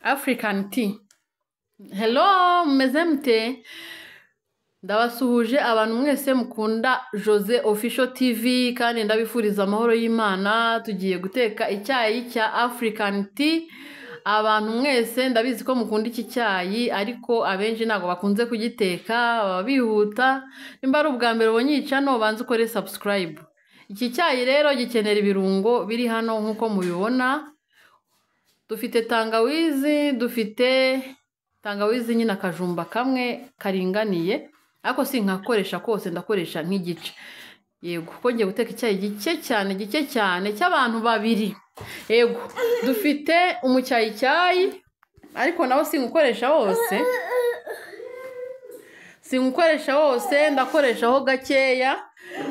African tea. Hello, mumeze mute? Ndabasuhuje abantu mwese mukunda Jose Official TV kandi ndabifuriza amahoro y'Imana. Tugiye guteka icyayi cya African tea. Abantu mwese ndabizi ko mukunda iki cyayi, ariko abenshi ntabwo bakunze kugiteka, baba bihuta. Nimba ari ubwa mbere ubonye iyi channel, banza ukore subscribe. Iki cyayi rero gikenera ibirungo biri hano nk'uko mubibona. Dufite tangawizi, dufite tangawizi nyine akajumba kamwe karinganiye, ariko sinkakoresha kose, ndakoresha nk'igice. Yego, kuko ngiye guteka icyayi gike cyane, gike cyane cy'abantu babiri. Yego, dufite umucyayicyayi, ariko nawo singukoresha wose, singukoresha wose, ndakoreshaho gakeya.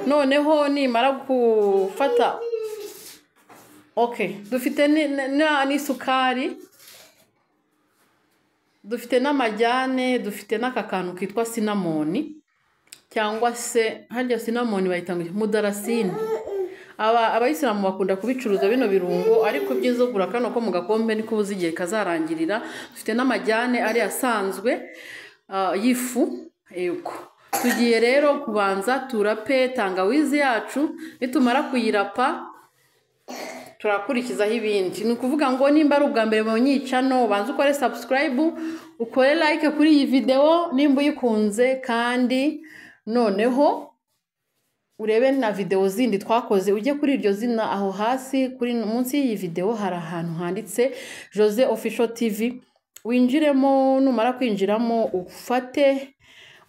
Noneho nimara gufata, okay, dufite n'isukari, dufite n'amajyane, dufite n'aka kantu kitwa cinnamon, cyangwa se harya cinnamon bayita ngo mudarasini. Abayisilamu bakunda kubicuruza bino birungo, ariko ibyiza ugura kano ko mu gakombe niko ubuze igihe kazarangirira. Dufite n'amajyane ari asanzwe y'ifu. Yego, tugiye rero kubanza turape tangawizi yacu, nitumara kuyirapa turakurikizaho ibindi. Ni ukuvuga ngo nimba ari ubwa mbere mubonye iyi channel, banza ukore subscribe, ukore like kuri iyi video nimba uyikunze, kandi noneho urebe na video zindi twakoze, ujye kuri iryo zina aho hasi kuri munsi y'iyi video hari ahantu handitse Jose Official TV, winjiremo. Numara kwinjiramo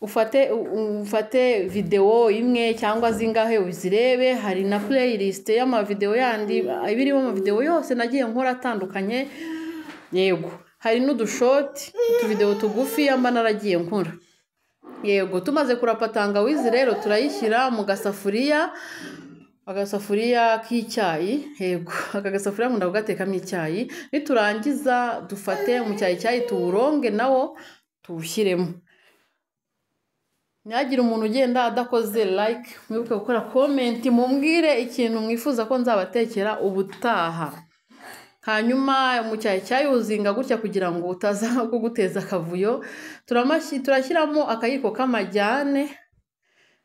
ufate video imwe cyangwa zingahe uzirebe. Hari na playlist y'amavideo yandi ibirimo amavideo yose nagiye nkora atandukanye. Yego, hari n'udushoti, utuvideo tugufi mba naragiye nkora. Yego, tumaze kurapa tangawizi rero turayishyira mu gasafuriya, agasafuriya k'icyayi. Yego, aka gasafuriya nkunda kugatekamo icyayi. Niturangiza dufate mu cyayi tuwuronge nawo tuwushyiremo. Ntihagire umuntu ugenda adakoze like, mwibuke gukora comment, mumbwire ikintu mwifuza ko nzabatekera ubutaha. Hanyuma mu cyayi uzinga gutya kugira ngo utaza kuguteza akavuyo. Turashyiramo akayiko k'amajyane,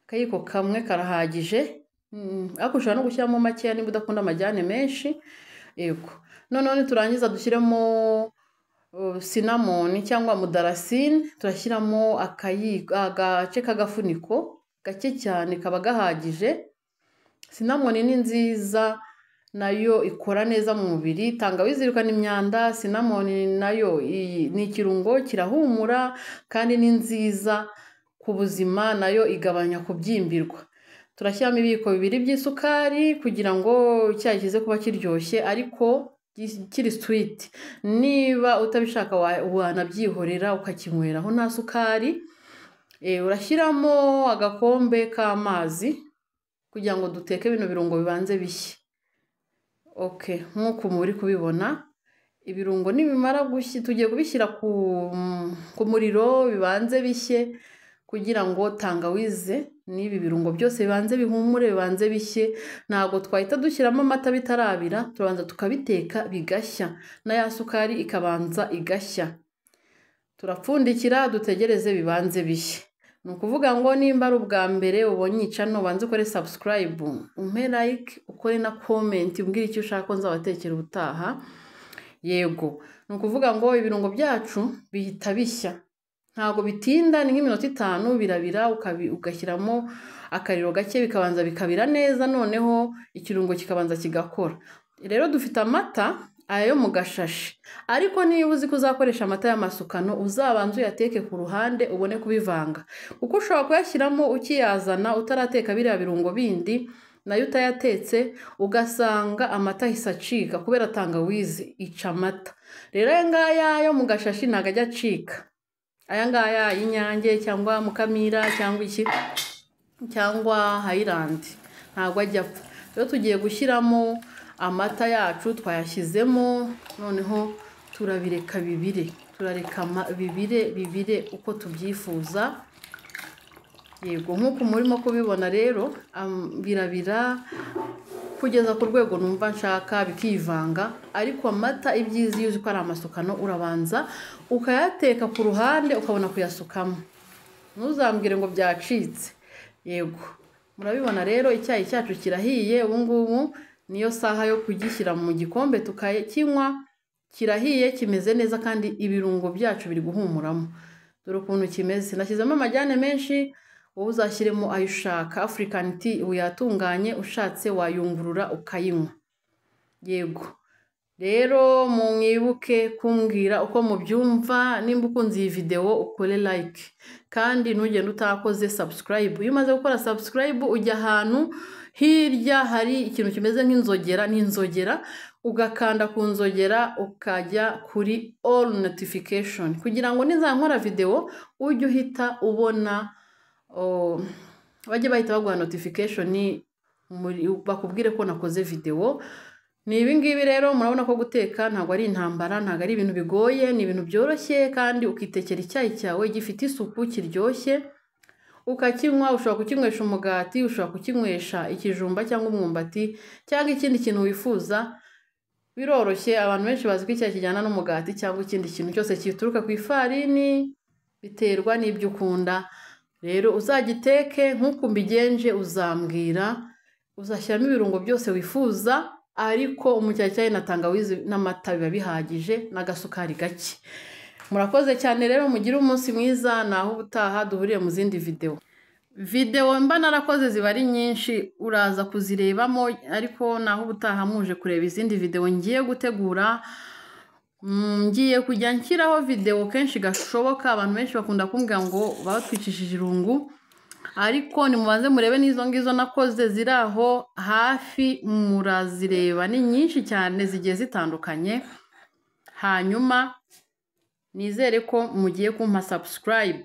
akayiko kamwe karahagije, ariko ushobora no gushyiramo makeya niba udakunda amajyane menshi. Yego, noneho niturangiza dushyiremo cinnamon cyangwa mudarasini, turashyiramo agace k'agafuniko gake cyane kaba gahagije. Cinnamon ni nziza, nayo ikora neza mu mubiri. Tangawizi irukana imyanda, cinnamon nayo ni ikirungo kirahumura kandi ni nziza ku buzima, nayo igabanya kubyimbirwa. Turashyiramo ibiyiko bibiri by'isukari kugira ngo icyayi kize kuba kiryoshye ariko kiri sweet. Niba utabishaka wanabyihorera ukakinyweraho nta sukari. Urashyiramo agakombe k'amazi kugira ngo duteke bino birungo bibanze bishye. Okay, nk'uko muri kubibona ibirungo nibimara gushya tugiye kubishyira ku muriro bibanze bishye kugira ngo tangawize n'ibi birungo byose bibanze bihumure, bibanze bishye. Ntabwo twahita dushyiramo amata bitarabira, turabanza tukabiteka bigashya, na ya sukari ikabanza igashya. Turapfundikira dutegereze bibanze bishye. Ni ukuvuga ngo nimba ari ubwa mbere ubonye iyi channel, ubanze ukore subscribe, umpe like, ukore na comment, umbwire icyo ushaka ko nzabatekera ubutaha. Yego, ni ukuvuga ngo ibirungo byacu bihita bishya, ntabwo bitinda, ni nk'iminota 5 birabira, ugashyiramo akariro gake bikabanza bikabira neza, noneho ikirungo kikabanza kigakora. Rero dufite amata aya yo mu gashashi, ariko niba uzi ko uzakoresha amata y'amasukano uzabanza uyateke ku ruhande ubone kubivanga, kuko ushobora kuyashyiramo ukiyazana utarateka biriya birungo bindi, nayo utayatetse ugasanga amata ahise acika kubera tangawizi ica amata. Rero aya ngaya yo mu gashashi ntabwo ajya acika, aya ngaya y'Inyange cyangwa Mukamira cyangwa iki cyangwa Highland ntabwo ajya apfa. Rero tugiye gushyiramo amata yacu, twayashyizemo, noneho turabireka bibire, turareka bibire bibire uko tubyifuza. Yego, nk'uko murimo kubibona rero, birabira. kugeza ku rwego numva nshaka, bikivanga. Ariko amata ibyiza iyo uzi ko ari amasukano, urabanza ukayateka ku ruhande ukabona kuyasukamo, ntuzambwire ngo byacitse. Yego, murabibona rero icyayi cyacu kirahiye. Ubu ngubu niyo saha yo kugishyira mu gikombe tukakinywa. Kirahiye, kimeze neza, kandi ibirungo byacu biri guhumuramo. Dore ukuntu kimeze. Nashyizemo amajyane menshi, wowe uzashyiremo ayo ushaka. African tea uyatunganye, ushatse wayungurura ukayinywa. Yego rero mwibuke kumbwira uko mubyumva. Nimba ukunze iyi videwo ukore like, kandi ntugende utakoze subscribe. Iyo umaze gukora subscribe ujya ahantu hirya hari ikintu kimeze nk'inzogera, n'inzogera ugakanda ku nzogera ukajya kuri all notification, kugira ngo nizankora videwo ujye uhita ubona, bajye bahita baguha notification bakubwire ko nakoze videwo. Ni ibi ngibi rero, murabona ko guteka ntabwo ari intambara, ntabwo ari ibintu bigoye, ni ibintu byoroshye, kandi ukitekera icyayi cyawe gifite isuku kiryoshye ukakinywa. Ushobora kukinywesha umugati, ushobora kukinywesha ikijumba cyangwa umwumbati cyangwa ikindi kintu wifuza. Biroroshye. Abantu benshi bazi ko icyayi kijyana n'umugati cyangwa ikindi kintu cyose gituruka ku ifarini, biterwa n'ibyo ukunda. Rero uzagiteke nk'uko mbigenje, uzambwira, uzashyiramo ibirungo byose wifuza, ariko umucyayicyayi na tangawizi n'amata biba bihagije, n'agasukari gake. Murakoze cyane rero, mugire umunsi mwiza, naho ubutaha duhuriye mu zindi videwo. Videwo mba narakoze ziba ari nyinshi, uraza kuzirebamo, ariko naho ubutaha muje kureba izindi videwo ngiye gutegura. Ngiye kujya nshyiraho videwo kenshi gashoboka. Abantu benshi bakunda kumbwira ngo batwicishije irungu, ariko nimubanze murebe n'izo ngizo nakoze ziri aho hafi, murazireba, ni nyinshi cyane zigiye zitandukanye. Hanyuma nizere ko mugiye kumpa subscribe,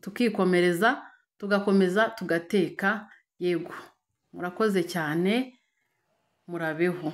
tukikomereza, tugakomeza tugateka. Yego, murakoze cyane, murabeho.